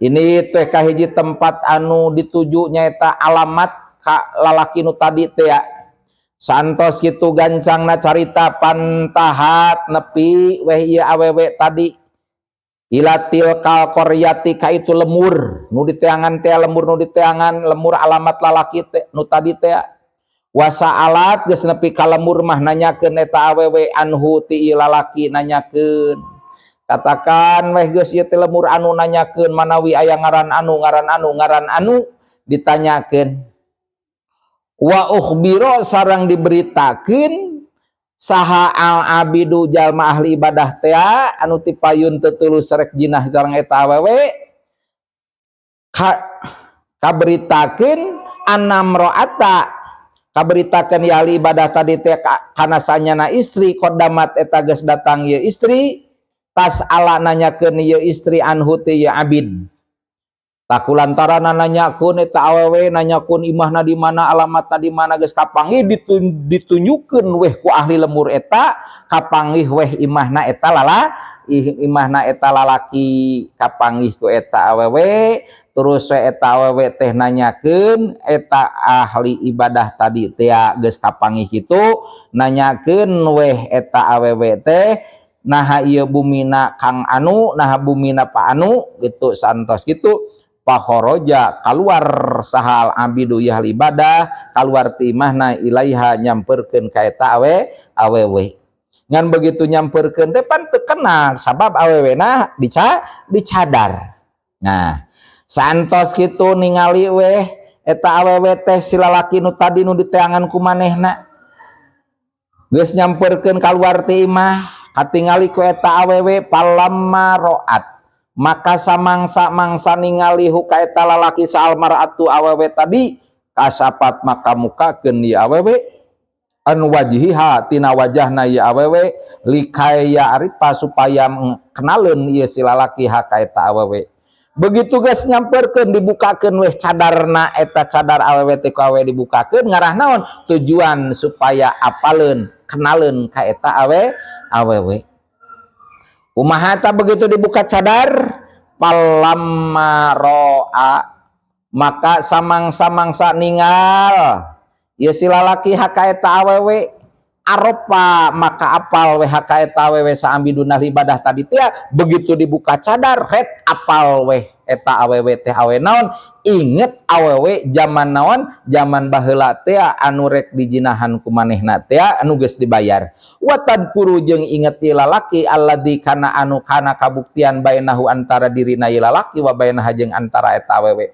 Ini teh kahiji tempat anu dituju nyaeta alamat ka lalaki nu tadi teh ya. Santos kitu, gancangna carita, fantahat nepi weh ieu awewe tadi ila tilkal qaryati ka itu lemur nu diteangan teh, lemur nu diteangan, lemur alamat lalaki teh nu tadi teh. Wasa'alat, geus nepi ka lemur mah nanyakeun eta awewe, anhu ti ieu lalaki nanyakeun. Katakan weh geus ieu teh lemur anu nanyakeun manawi aya ngaran anu, ngaran anu, ngaran anu ditanyakeun. Wa ukhbiro sareng diberitakeun saha al abidu jalma ahli ibadah teh anu tipayun teu tulus rek jinah sareng eta awewe, kaberitakeun annamro'ata, kaberitakeun ya ahli ibadah tadi teh kana sanyana istri, qaddamat eta geus datang ieu istri, tas'ala nanyakeun ieu istri, anhu ti ieu abid. Tah, kulantaran nanyakeun eta awewe, nanyakeun imahna di mana, alamatna di mana, geus kapanggih, ditunjukkeun weh ku ahli lemur eta, kapanggih weh imahna eta lala imahna eta lalaki, kapanggih ku eta awewe. Terus we eta awewe teh nanyakeun eta ahli ibadah tadi teh, geus kapanggih kitu nanyakeun weh eta awewe teh, naha ieu bumina Kang anu, naha bumina Pak anu gitu. Santos gitu, fakhoroja keluar saha al abidu ya ahli ibadah, keluar ti imahna, ilaiha nyamperkeun ka eta awewe. Ngan begitu nyamperkeun teh pan teu kenal, sabab awewena dicadar. Nah, santos kitu ningali weh eta awewe teh si lalaki nu tadi nu diteangan ku manehna. Geus nyamperkeun keluar ti imah, katingali ku eta awewe. Falamma roat maka samangsa-mangsa ningali hu ka eta lalaki saha al mar'atu awewe tadi, kasyafat maka mukakeun ieu awewe, an wajhiha tina wajahna ieu awewe, likai ya'rifa supaya kenaleun ieu si lalaki ha ka eta awewe. Begitu geus nyamperkeun, dibukakeun weh cadarna eta, cadar awewe teh ku awewe dibukakeun, ngarah naon tujuan? Supaya apaleun, kenaleun ka eta awewe. Kumaha ta begitu dibuka cadar? Falamma ro'a maka samangsa-mangsa ningal ieu si lalaki ha ka eta awewe, arofa maka apal weh ha ka eta awewe saha al abidu ahli ibadah tadi teh. Begitu dibuka cadar het apal weh eta awewe teh awe naon, inget awewe zaman naon, zaman baheula teh anu rek dijinahan ku manehna teh anu geus dibayar. Wa tadkuru jeung inget ieu lalaki, alladzi kana anu kana kabuktian, bainahu antara dirina ieu lalaki, wa bainaha jeung antara eta awewe.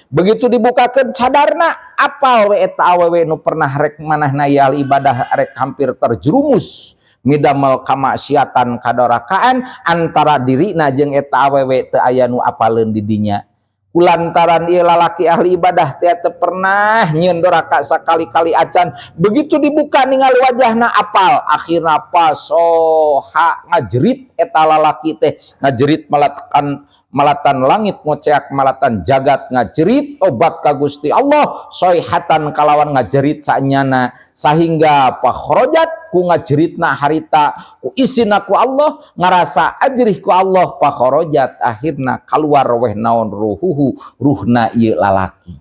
Begitu dibukakeun cadarna, apal we eta awewe nu pernah rek manehna ieu ahli ibadah rek hampir terjerumus midamel kamaksiatan, kadorakaan, antara dirina jeung eta awewe teu aya nu apaleun di dinya. Kulantaran ieu lalaki ahli ibadah teh teu pernah nyieun doraka sakali-kali acan, begitu dibuka ningali wajahna apal, akhirna fasoha ngajerit eta lalaki teh, ngajerit malatan malatan langit ngoceak, malatan jagat ngajerit tobat ka Gusti Allah, soihatan kalawan ngajerit sanyana, sehingga fakhrojat ku ngajeritna harita ku isin ku Allah, ngarasa ajrih ku Allah, fakhrojat akhirna keluar weh naon, ruhuhu ruhna ieu lalaki.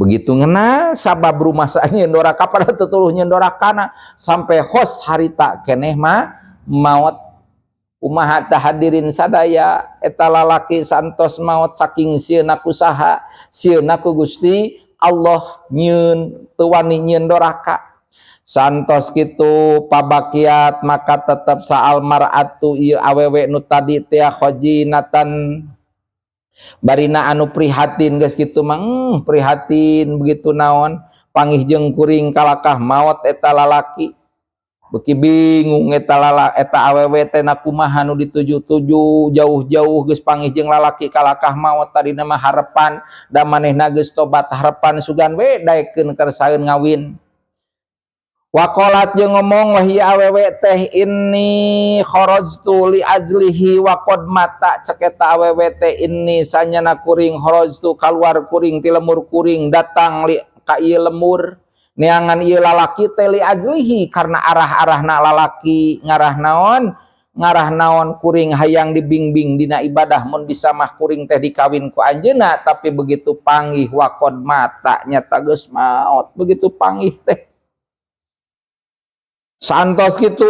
Begitu ngenal, sabab rumah sanya doraka pada tetuluh nyendorakana sampai hos harita keneh mah maut. Kumaha tah, hadirin sadaya, eta lalaki santos maot saking sieuna ku saha? Sieuna ku Gusti Allah nyieun teu wani nyieun doraka. Santos kitu pabakiat maka tetep saal mar'atu ieu awewe nu tadi teh khajinatan barina anu prihatin. Geus kitu mah prihatin begitu naon pangih jeung kuring kalakah maot eta lalaki, beuki bingung eta lala eta awewe teh na kumaha nu dituju-tuju. Jauh-jauh geus pangih jeung lalaki kalakah maot. Tadina mah harepan da manehna geus tobat, harepan sugan we daekeun kersaeun ngawin. Waqolat jeung ngomong wah ieu awewe teh, "Inni kharajtu li ajlihi wa qad mata." Cek eta awewe teh, "Inni sanyana kuring, kharajtu kaluar kuring ti lembur kuring, datang li ka ieu lembur neangan ieu lalaki teh, li ajlihi karena arah-arahna lalaki, ngarah naon, ngarah naon, kuring hayang dibimbing dina ibadah, mun bisa mah kuring teh dikawin ku anjeunna. Tapi begitu panggih, waqad mata nyata geus maot begitu panggih teh." Santos kitu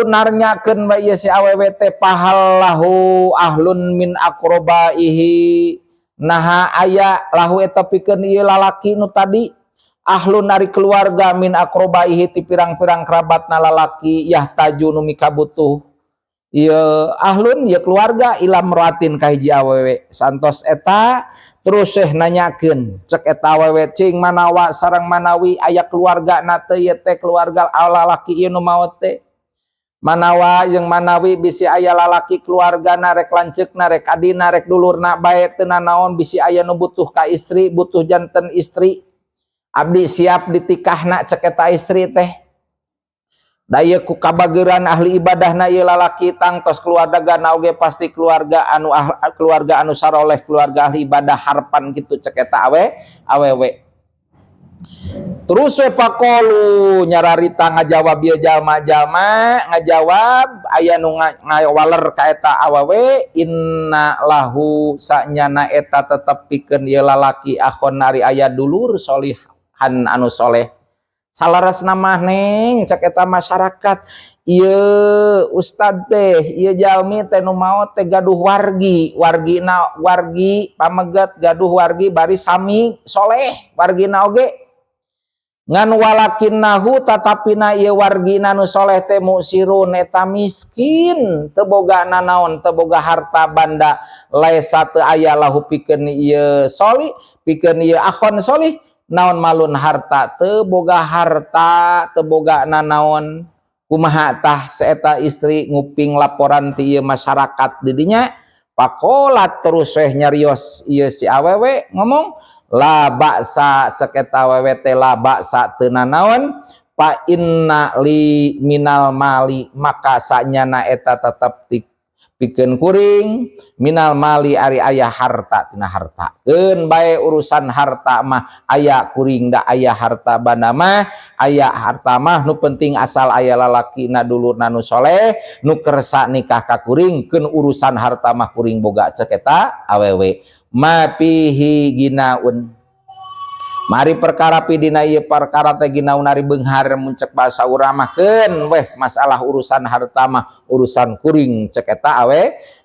narnyakeun bae ieu si awewe teh, "Fahal lahu ahlun min aqrabaihi?" Naha aya lahu eta pikeun ieu lalaki nu tadi, ahlun ari keluarga, min aqrabaihi ti pirang-pirang kerabatna lalaki, yahtaju nu mikabutuh ieu ahlun ieu keluarga, ila imroatin ka hiji awewe. Santos eta terus eh nanyakeun cek eta awewe, "Cing manawa sareng manawi aya keluarga na teu ieu teh, keluarga lalaki ieu nu maot teh? Manawa jeung manawi bisi aya lalaki keluargana, rek lanceukna, rek adina, rek dulurna bae, teu nanaon, bisi aya nu butuh ka istri, butuh janten istri, abdi siap ditikahna." Cek eta istri teh, da ieu ku kabageran ahli ibadahna ieu lalaki, tangtos keluarga oge pasti keluarga anu keluarga anu saroleh, keluarga ahli ibadah, harapan gitu cek eta awewe. Terus we faqalu nyararita ngajawab ieu jalma-jalma, ngajawab aya nu ngawaler ka eta awewe, "Inna lahu sanyana eta tetep pikeun ieu lalaki, akhon ari aya dulur, solihan anu soleh." "Salaresna mah, Neng," cek eta masyarakat, "ieu ustad teh, ieu jalmi teh nu maot teh gaduh wargi, wargina wargi pameget, gaduh wargi bari sami soleh wargina oge. Ngan walakinnahu tatapina ieu wargina nu soleh teh mu'sirun eta miskin, teu boga nanaon, teu boga harta banda. Laisa teu aya lahu pikeun ieu soli, pikeun ieu akhon solih naon, malun harta, teu boga harta, teu boga nanaon. Kumaha tah?" Saeta istri nguping laporan ti ieu masyarakat didinya, faqolat terus weh nyarios ieu si awewe ngomong, "La ba'sa," cek eta awewe teh, "la ba'sa teu nanaon, fa inna li minal mali maka sanyana eta tetep pikeun kuring, minal mali ari aya harta tina harta. Keun bae urusan harta mah aya kuring, da aya harta banda mah, aya harta mah. Nu penting asal aya lalaki na dulurna nu soleh nu kersa nikah ka kuring, keun urusan harta mah kuring boga," cek eta awewe. Ma fihi ginaun mari perkara pidina ieu perkara teh ginaun ari beunghar mun cek bahasa urang mah. Keun weh masalah urusan harta mah urusan kuring, cek eta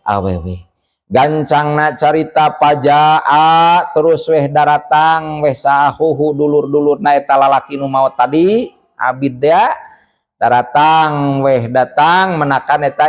awewe. Gancangna carita, fajaa terus weh daratang weh sahuhu dulur-dulurna eta lalaki nu maot tadi, abid ya daratang weh, datang menakan eta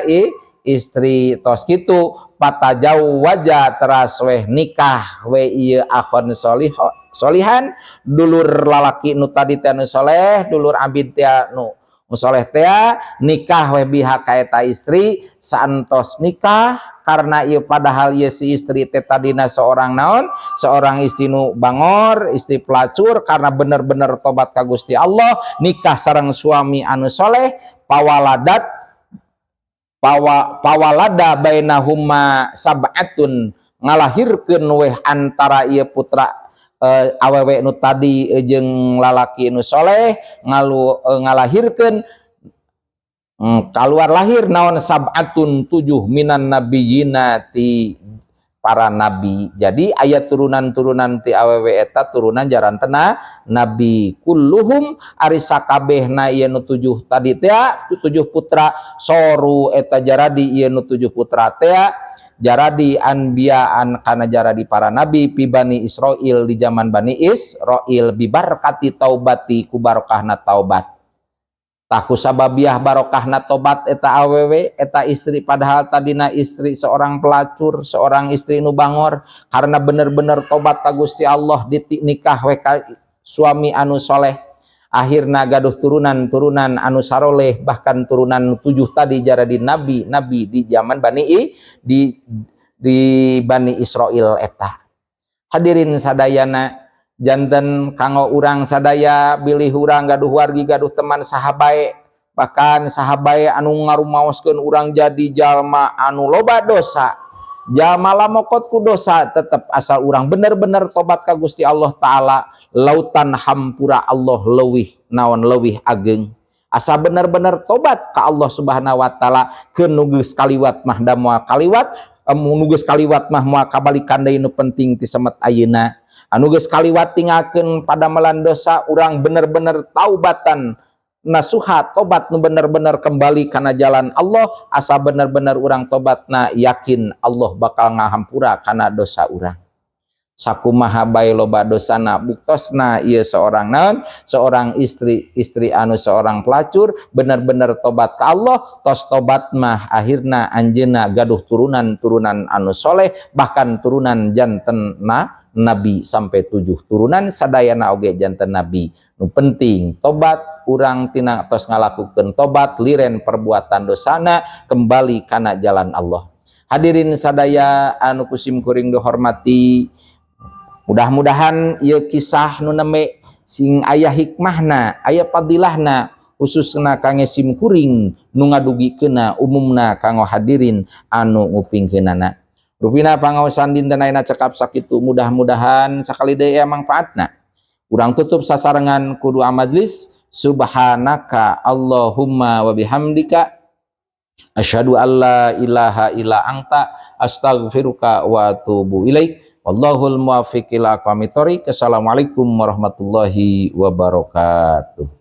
istri. Tos kitu fatazawwaja teras weh nikah weh ieu akhon solih solihan, dulur lalaki nu tadi teh nu soleh, dulur abid teh nu soleh teh, nikah weh biha ka eta istri. Saantos nikah, karena ieu padahal ieu si istri teh tadina seorang naon, seorang istri nu bangor, istri pelacur, karena bener-bener tobat ka Gusti Allah, nikah sareng suami anu soleh, pawaladat fawalada bainahuma sab'atun ngalahirkeun weh antara ieu putra awewe nu tadi jeung lalaki nu soleh ngalahirkeun kaluar lahir naon, sab'atun tujuh, minan nabiyina ti para nabi. Jadi aya turunan-turunan ti awewe eta, turunan jarantena nabi. Kulluhum ari sakabehna ieu nu tujuh tadi teh, tujuh putra, soru eta jaradi ieu nu tujuh putra teh. Jaradi anbiyaan kana jaradi para nabi fi Bani Israil di zaman Bani Israil bibarkati taubati ku barokahna taubat. Tah, ku sababiah barokahna tobat eta awewe, eta istri, padahal tadina istri seorang pelacur, seorang istri nu bangor, karena bener-bener tobat ka Gusti Allah, nikah we ka suami anu soleh, akhirna gaduh turunan-turunan anu saroleh, bahkan turunan tujuh tadi jaradi nabi nabi di zaman Bani I, di Bani Israel eta. Hadirin sadayana, janten kanggo urang sadaya, bilih urang gaduh wargi, gaduh teman, saha bae, bahkan saha bae anu ngarumaoskeun urang jadi jalma anu loba dosa, jalma lamokot ku dosa, tetep asal urang bener-bener tobat ka Gusti Allah Ta'ala, lautan hampura Allah leuwih naon, leuwih ageng. Asa bener-bener tobat ka Allah Subhanahu wa Ta'ala, ke nu geus kaliwat mah da moal kaliwat, nu geus kaliwat mah moal kabalikan deui. Nu penting ti semet ayeuna, anu geus kaliwat tinggalkeun padamelan dosa. Urang bener-bener taubatan nasuha, tobat nu bener-bener kembali kana jalan Allah. Asa bener-bener urang tobatna, yakin Allah bakal ngahampura kana dosa urang sakumaha bae loba dosana. Buktosna ieu seorang naon, seorang istri, istri anu seorang pelacur, bener-bener tobat ke Allah. Tos tobat mah akhirna anjeunna gaduh turunan-turunan anu soleh, bahkan turunan janten na nabi, sampai tujuh turunan sadayana oge janten nabi. Nu penting tobat urang, tina tos ngalakukeun tobat, liren perbuatan dosana, kembali kana jalan Allah. Hadirin sadaya anu ku sim kuring dihormati, mudah-mudahan ieu kisah nu nembe sing aya hikmahna, aya fadilahna, khususna kangge sim kuring nu ngadugikeunna, umumna kanggo hadirin anu ngupingkeunana. Rupina pangaosan dinten ayeuna cekap sakitu, mudah-mudahan sakali deui aya mangfaatna. Urang tutup sasarengan ku doa majlis. Subhanaka Allahumma wa bihamdika, asyhadu alla ilaha illa anta, astaghfiruka wa atubu ilaik. Wallahul muwaffiq ila aqwamit thoriq. Assalamualaikum warahmatullahi wabarakatuh.